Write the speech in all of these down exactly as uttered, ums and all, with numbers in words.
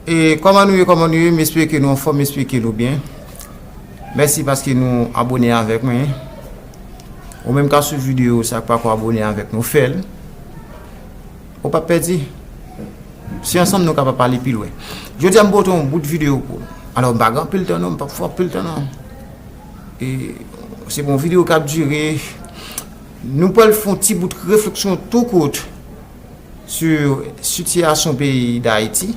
E kòman nou ye, kòman nou ye? M espere ke nou anfòm, m espere ke nou byen. Mèsi paske nou abone avèk mwen. Ou menm k ap swiv videyo sa, k pako abone avèk nou, fè l. Ou p ap pèdi. Se ansanm nou kapab ale pi lwen. Jodi a, m pote yon bout videyo pou ou. Alò, m pa gen anpil tan non, m p ap fè anpil tan non. E se yon videyo k ap dire, nou pral fè yon ti bout refleksyon tou kout sou sitiyasyon peyi Dayiti,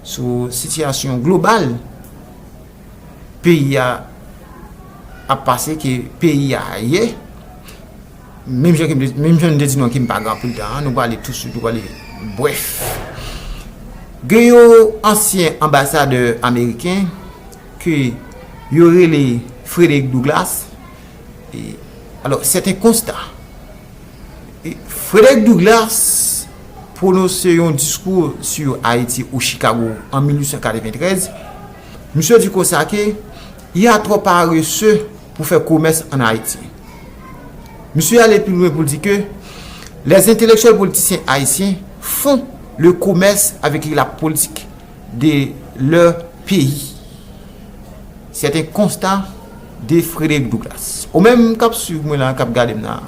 sou sitiyasyon global peyi a ap pase, ke peyi a ye. Menm jan ke m te, menm jan m te di nou ke m pa gen anpil tan, nou prale tousuit, nou prale brèf. Gen yon ansyen anbasadè ameriken ke yo rele Frederick Douglass. E, alò, c'est un constat. E Frederick Douglass pwononse yon diskou sou Ayiti o Chicago an mil uit san katreventrèz. Misye di konsa ke il y a trop paresseux pou fè komès an Ayiti. Misye ale pi lwen pou l di ke les intellectuels politiciens haïtiens font le commerce avec la politique de leur pays. C'est un constat de Frederick Douglass. Ou menm k ap swiv mwen la, k ap gade m la,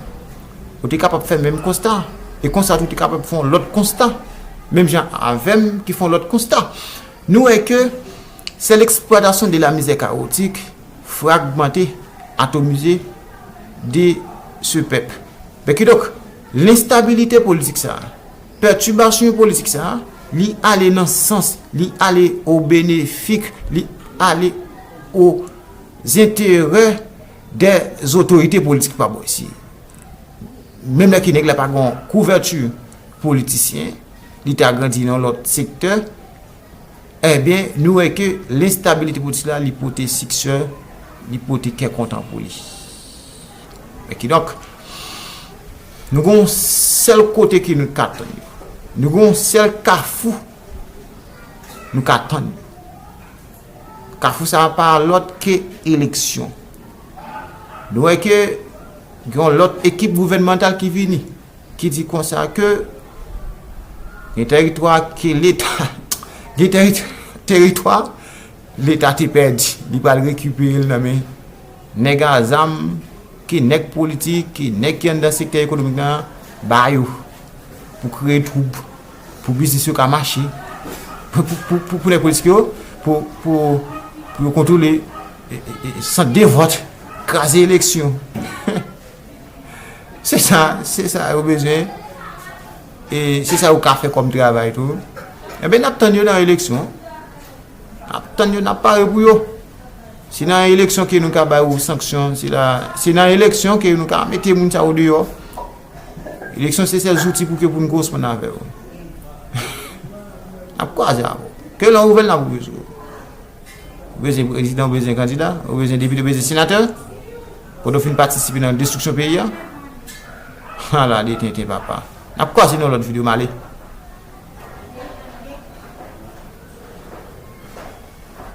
ou te kapab fè menm konsta. E konsa tou, ou te kapab fè yon lòt konsta. Menm jan avè m ki fè yon lòt konsta. Nou wè ke c'est l'exploitation de la misère chaotique, fragmentée, atomisée de ce peuple. Ben, kidonk, lenstabilite politik sa a, pètibasyon politik sa a, li ale nan sans, li ale o benefik, li ale o enterè dè zotorite politik pa bò isi. Menm lè ke nèg la pa gen yon kouvèti politisyen, li ta grandi nan lòt sektè, ebyen, nou wè ke lenstabilite politik la, li pote siksè, li pote kè kontan pou li. E kidonk, nou gen yon sèl kote ke nou ka tann yo. Nou gen yon sèl kafou nou ka tann yo. Kafou sa a pa lòt ke eleksyon. Nou wè ke gen yon lòt ekip gouvènmantal ki vini, ki di konsa ke gen tèritwa ke Leta, gen tèri-, tèritwa Leta te pèdi, li pral rekipere l nan men nèg a zam, ke nèg politik, ke nèg ki anndan sektè ekonomik la ba yo pou kreye twoub, pou biznis yo ka mache, pou, pou, pou, pou, pou nèg politik yo, pou, pou, pou yo kontwole, e, e, e, sant de vòt, kraze eleksyon. Se sa, se sa yo bezwen. E se sa yo ka fè kòm travay tou. Enben, n ap tann yo nan eleksyon. N ap tann yo, n ap pare pou yo. Se nan eleksyon ke nou ka ba yo sanksyon, se la, se nan eleksyon ke nou ka mete moun sa yo deyò. Eleksyon se sèl zouti pou ke pou nou korespond avè yo. N ap kwaze avè w. Ke lè w ouvè l, n ap ouvè sou ou. Ou bezwen prezidan, ou bezwen kandida, ou bezwen depite, ou bezwen senatè. Kote w fin patisipe nan destriksyon peyi a. Ala de tenten papa. N ap kwaze nan lòt videyo, m ale.